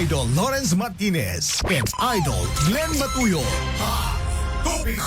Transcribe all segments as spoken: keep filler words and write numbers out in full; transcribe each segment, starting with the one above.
Idol Lawrence Martinez and Idol Glenn Matuyo. Hot Topic.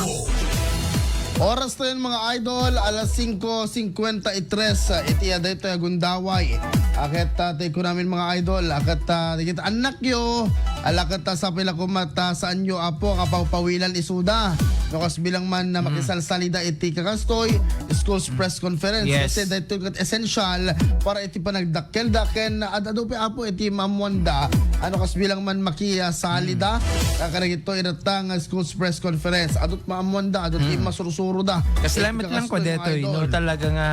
Oras na yun, mga idol, alas singko singkwenta y tres, ah, iti adaytoy a gundaway. Aket, ah, tay ko namin, mga idol, aket, ah, dagiti annakyo, ala ket, ah, sapay la koma ta saanyo, apo, kapawpawilan isuda. No, kas bilang man na makisalsalida iti kakastoy, schools press conference. Yes. Kasi daytoy ket essential para iti panagdakkelda ken ad-adu pay, apo, iti maammuanda. Ano, kas bilang man makisalida, ah, kadagito iratta nga schools press conference. Adut maammuanda, adut ti masursuroda. Kasla met lang ko detoy, no? Talaga nga,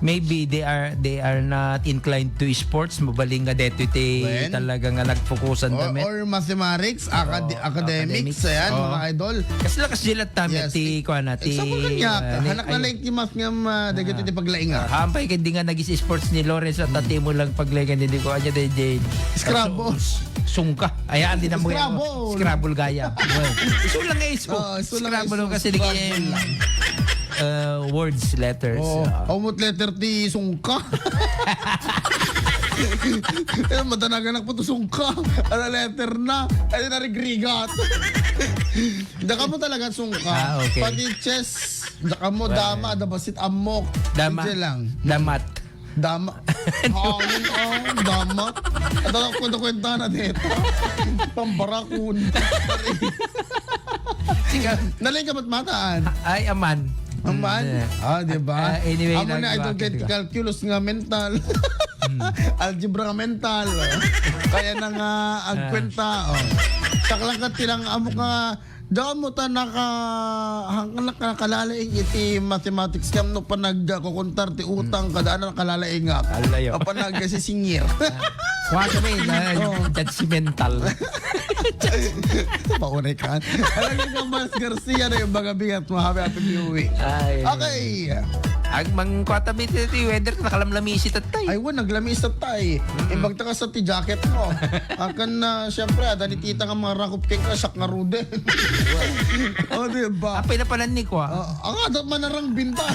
maybe they are, they are not inclined to sports. Mabalin nga detoy ti talaga nga nagfokusan da met. Or mathematics, acad-, academics, ayan, mga idol. Kasla, kasla ta met ti, kuana, ti, example kanya, ah, hanak na lang ti math nga, ah, dagito ti paglaing, ah. Hampay ket di nga nagis sports ni Lawrence at tati mo lang paglaing, hindi ko anya, D J. Scrabble. Sungka. Ayan, di na mo. Scrabble. Scrabble gaya. Well, isu lang nga isu. Oo, isu lang nga Scrabble isu. Kasi di kaya, uh, words, letters. Oo. Ah. Umot letter T, sungka. Eh, madanagan ako to sungka. Ano letter na? Ano na rigrigat? Daka mo talaga sungka. Ah, okay. Pati chess, daka mo, dama, ada basit, amok. Dama. Hindi lang. Damat. Dama. Hangin, ah, dama. At ako kwenta-kwenta na dito. Pambarakon. Sige. Nalay ka ba't mataan? Ay, aman. Aman? Mm, eh. Ah, di ba? Ah, anyway, amo na, idol, kay calculus nga mental. Algebra nga mental. Kaya na nga agkwenta, oh. Saklang ka tilang amo ka Damo ta naka, hang-, naka-, nakalalaing iti mathematics kam no panagkukuntar ti utang kada ano nakalalaing nga. Alayo. Apan nagsisingir. Kuha kami na judgmental. Paunay ka. Alam niyo, Mars Garcia na yung mga bigat mo. Happy, happy viewing. Ay. Okay. Ang mangkuha tabi ti weather, nakalamlamisi tattay. Ay, wa, naglamisi tattay. Imbag ta ka sa ti jacket mo. Akan na, siyempre, ada ni tita nga mga rakop keng kasak nga rude. O, di ba? Apay na pala ni kwa. Ah, ang adat manarang binta.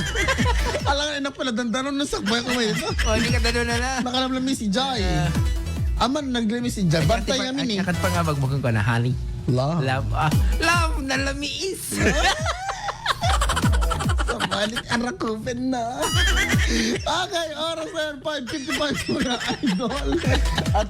Alangan, inak pala, dandanon na sakbay ko may ito. O, hindi ka dano na na. Nakalamlami si Jai. Ah. Aman, naglami si Jai. Bantay kami ni. Akat pa nga magmukhang ko na, honey. Love. Love. Ah, love na lamiis. Sa balik, arakupen na. Okay, oras na yan, five fifty-five, mga idol. At